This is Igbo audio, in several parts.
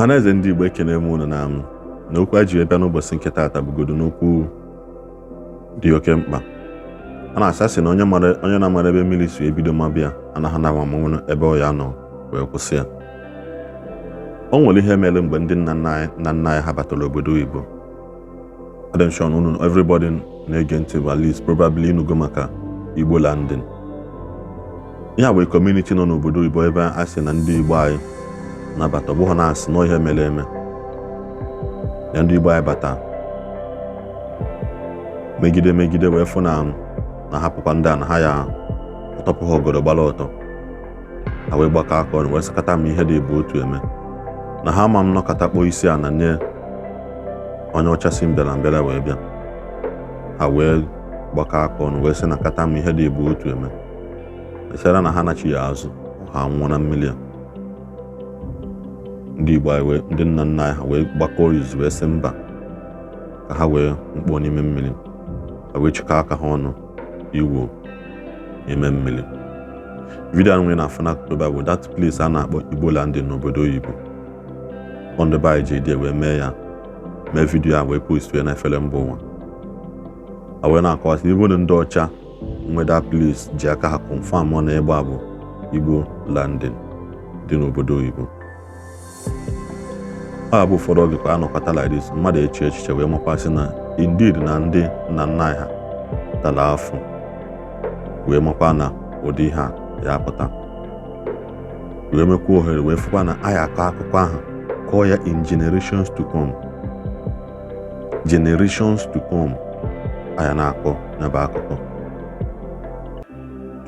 Ọhaneze ndị Igbo, ekene m unu na okwu a ji wee bịa n'ụbọchị nke taata bụgodo n'okwu dị oke mkpa. A na-asị asị na onye mara onye na-amara ebe mmiri si ebido mabịa anaghị na amanwụ ebe ọ ya nọ wee kwụsị ya. O nwere ihe mere mgbe ndị nna nna anyị ha batara obodo oyibo. Adị m sure na unu, everybody na-ege ntị bụ at least probably ịnụgo maka Igbo Landing. Ihe a bụ community nọ n'obodo oyibo ebe a sị na ndị Igbo anyị nabata. Ọ bụghị na asị nọ, ihe mere eme na ndị Igbo anyị bata megide megide wee fụ na hapụkwa ndị a na ha ya ọtọpụ ha ogodo gbara ọtọ. Ha wee gbakọ aka ọnụ wee sịkọta m ihe dị bụ otu eme na ha ama m nọkọta kpọọ isi ala nye onye ọcha si mbịara mbịara wee bịa. Ha wee gbakọ aka ọnụ wee sị na kata m ihe dị bụ otu eme esere na ha nachi ya azụ, ha nwụọ na mmiri a. Ndị Igbo anyị wee, ndị nna nna anyị ha wee gbakọọ izu wee sị mba, ka ha wee mkpọọ n'ime mmiri. Ha wee chịkọ aka ha ọnụ iwu n'ime mmiri. Video ahụ nwere na-afụ n'akụkụ ebe a bụ that place a na-akpọ Igbo Landing n'obodo oyibo. Ọ ndị be anyị ji ede wee mee ya, mee video a wee post ya na efere mba ụwa. A wee na-akọwasị ibu na ndị ọcha nwe that place ji aka ha confirm na ebe a bụ Igbo Landing dị n'obodo oyibo. Ọ bụ ụfọdụ oge kwa anọkọta like this, mmadụ eche echiche wee makwasị na indeed na ndị nna nna anyị ha tara afụ wee makwa na ụdị ihe a ya pụta, wee mekwa ohere wee fụkwa na anyị akọ akụkọ ahụ, kọọ ya in generations to come, generations to come. Anyị na-akọ n'ebe akụkọ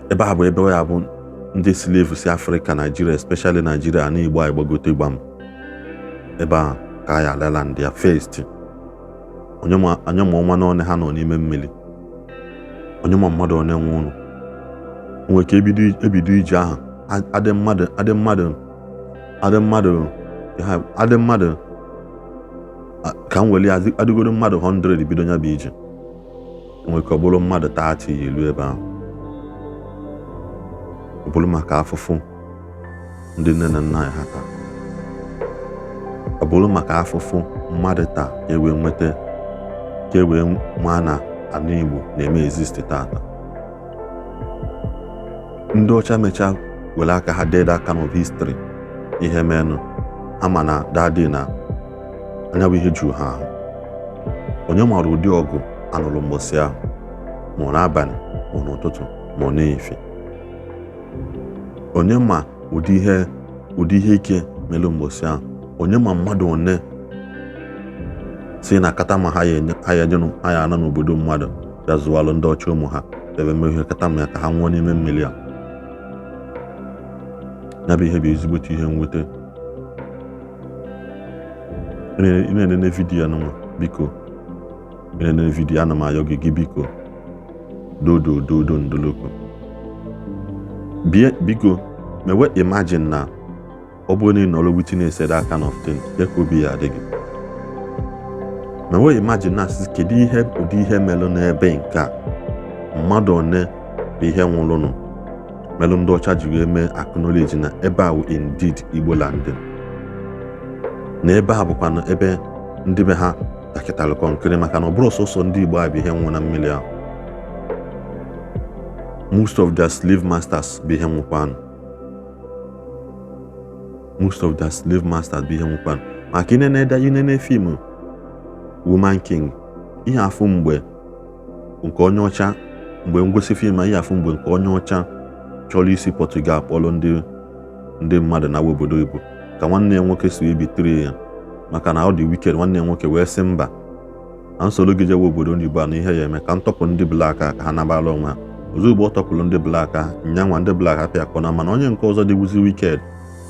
ebe a bụ ebe ya bụ ndị slave si Afrịka, Nigeria, especially Nigeria na Igbo anyị gbagote gbam ebe a ka anyị alela ndị ya first. Onye ma ọnwa na one ha nọ n'ime mmiri, onye ma mmadụ one nwe ụlọ nwere ka ebido ije ahụ. Adị mmadụ, adị mmadụ, adị mmadụ, adị mmadụ ka m were ya adịgoro mmadụ 100 bido ya bụ ije, nwere ka ọ bụrụ mmadụ 30 ya elu ebe ahụ. Ọ bụrụ maka afụfụ ndị nne na nna anyị ha taa, ọ bụrụ maka afụfụ mmadụ taa ka e wee nweta, ka e wee maa na ala Igbo na-eme exist tata. Ndị ọcha mechaa were aka ha dee that kind of history, ihe menụ ha ma na dadi na anya bụ ihe juru ha ahụ. Onye mara ụdị ọgụ anụrụ mbọsị ahụ, ma ọ n'abalị, ma ọ n'ụtụtụ, ma ọ n'efife? Onye ma ụdị ihe ike mere mbọsị ahụ? Onye ma mmadụ one si na kata ma ha ya ejenụ, ha ya ana n'obodo mmadụ bịa zụwalụ ndị ọcha ụmụ ha ebe mee ihe kata ma ya ka ha nwụọ n'ime mmiri a? Ya bụ ihe bụ ezigbote ihe mwute. Ị na-enene video nwa, biko, ị na-enene video, ana m ayọ gị, gị biko, dodo dodo ndoloko bie, biko mewe imagine na ọ bụrụ na ị nọrọ witness that kind of thing, ya ka obi ya adị gị. Mewe imagine na asị kedu ihe ụdị ihe melụ n'ebe nke a, mmadụ one bụ ihe nwụrụnụ melụ ndị ọcha ji wee mee acknowledge na ebe a wụ indeed Igbo Landing, na ebe a bụkwa na ebe ndị be ha dakịtara kọnkịrị, maka na ọ bụrụ sọsọ ndị Igbo a bụ ihe nwụ na mmiri ahụ. Most of their slave masters bụ ihe nwụkwanụ, most of their slave masters bụ ihe nwụkwanụ. Maka inene inene film Woman King, ihe afụ mgbe nke onye ọcha, mgbe ngosi film a, ihe afụ mgbe nke onye ọcha chọrọ isi Portugal kpọrọ ndị mmadụ na obodo oyibo, ka nwanne ya nwoke si ebitere ya maka na ọ dị wicked. Nwanne ya nwoke wee sị mba, na nsoro gị jewe obodo oyibo a na ihe ya eme ka m tọpụ ndị black a ka ha nabara onwe ha. Ozugbo ọ tọpụrụ ndị black a, nyanwa ndị black apịa akpọna. Mana onye nke ọzọ dịwuzi wicked,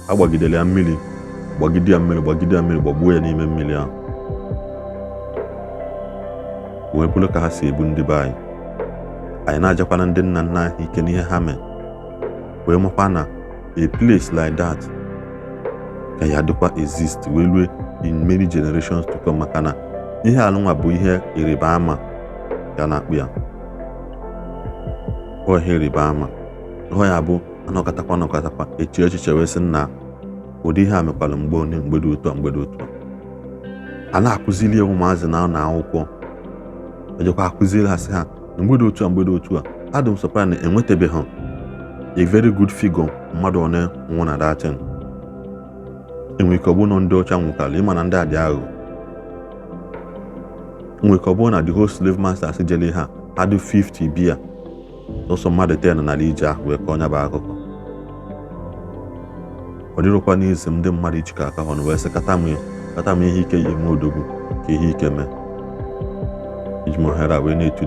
agbagidere ya mmiri, gbagide ya mmiri, gbagide ya mmiri, gbagbuo ya n'ime mmiri ahụ. Wee bụrụ ka ha si ebu ndị be anyị. Anyị na-ajakwana ndị nna nna anyị ike n'ihe ha mee, wee makwa na a place like that ka ya dịkwa exist wee rue in many generations to come, maka na ihe alụnwa bụ ihe ịrịba ama ya na-akpụ ya. Ọ ihe ịrịba ama ọ ya bụ anọkọtakwa anọkọtakwa echi echiche wee sị nna. Ụdị ihe a mekwara mgbe onye, mgbe dị otu a, mgbe dị otu a. A na-akụziri ya ụmụazị na akwụkwọ, ejekwa akụziri ha, sị ha na mgbe dị otu a, mgbe dị otu a. Adị m surprise na enwetabeghị a very good figure mmadụ one nwụ na that thing. Enwere ike ọ bụrụ na ndị ọcha nwụkarị. Ịma na ndị a dị aghụghọ. Nwere ike ọ bụrụ na the whole slave masters jere ha adị 50 bia, sọsọ mmadụ 10 n'ala ije ahụ wee kọọ onye bụ akụkọ. Ọ dịrịkwa n'izu ndị mmadụ ijikọ aka ha ọnụ wee sị kata m ihe ike ya eme odogwu ka ihe ike mee. Iji m ohere a wee na-etu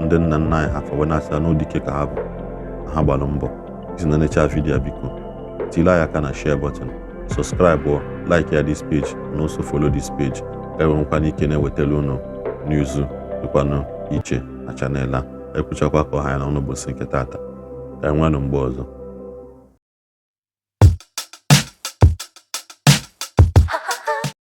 ndị nna nna anyị ha wee na-asị ha n'ụdị ka ha bụ na ha gbara mbọ isi na necha video. Biko tile anyị aka na share button, subscribe or like ya this page and also follow this page, ka e nwekwana ike na-ewetara unu news dịkwanụ iche na channel a. Ekwuchakwa ka ọha ya na ụbọchị nke tata. Ka e nweenụ mgbe ọzọ.